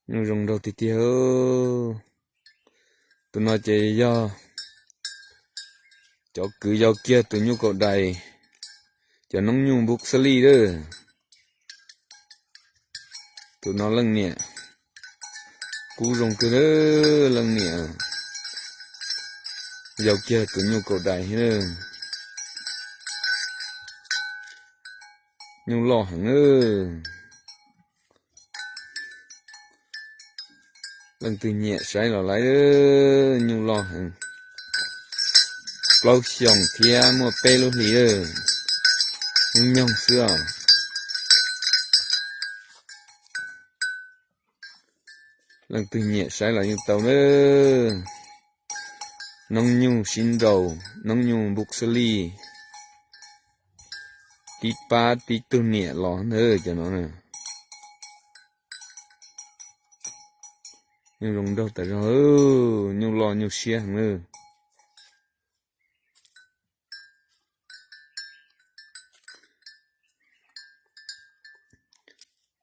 Nyuj zoo nraug tiag tiag. Tus no ces yog cov kwv yau kiag tus nyuj kaus dais, cov noob nyuj npuk xab li lawm. Tus no leej niam kub zoo kawg, leej niam yau kiag tus nyuj kaus dais thiab. Nyuj loj heev. Leej twg nyiam saib los laiv, nyuj loj heev. Plaub xyoos thiab muaj peb lub hlis, hnub nyoog xwb os. Leej twg nyiam saib los yeej tau lawm. Noob nyuj sib nraus, noob nyuj npuk xab li, tib pab tib tug niam los ntag cov no. Nyuj zoo nraug tas zog, nyuj loj nyuj siab heev.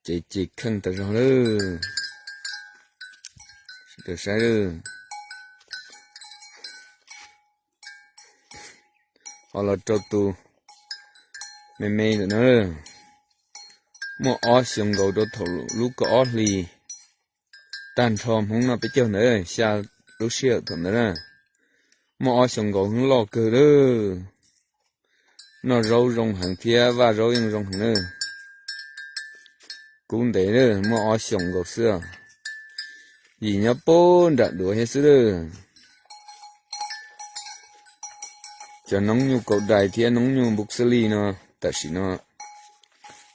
Ces ces kheej tas zog lawm. Sawv daws saib lawm. Ho los rau tus me me ntawm no, muaj ob xyoos nkaus rau thaum lub kaum ob hlis tag nrho Hmoob noj peb caug ntawd, xya lub sij hawm thaum ntawd na. Muaj ob xyoos nkaus, loj kawg lawm. Noj zaub zoo heev thiab vaj zaub yeej zoo heev na. Kub ntev lawm, muaj ob xyoos nkaus xwb. Yim nyob puag nram duav thiab xwb lawm. Cov noob nyuj kaus dais thiab noob nyuj npuk xab li no, tam sim no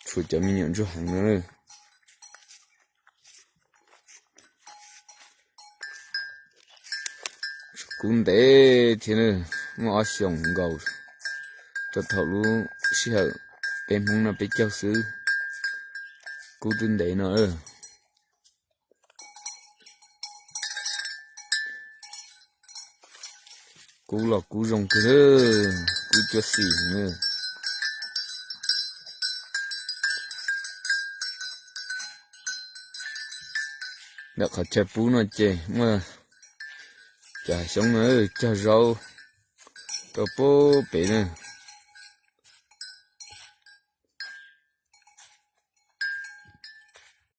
tshuav cov me nyuam ntsuag heev no. Kub ntev thiab, muaj ob xyoos nkaus rau thaum lub sij hawm peb Hmoob noj peb caug xwb. Kub twb ntev no. Kub los kub zoo kawg, kub cuab xim. Ntawm qhov chaw pub no ces muaj cov hav xyoob no cog zaub rau puag pem na.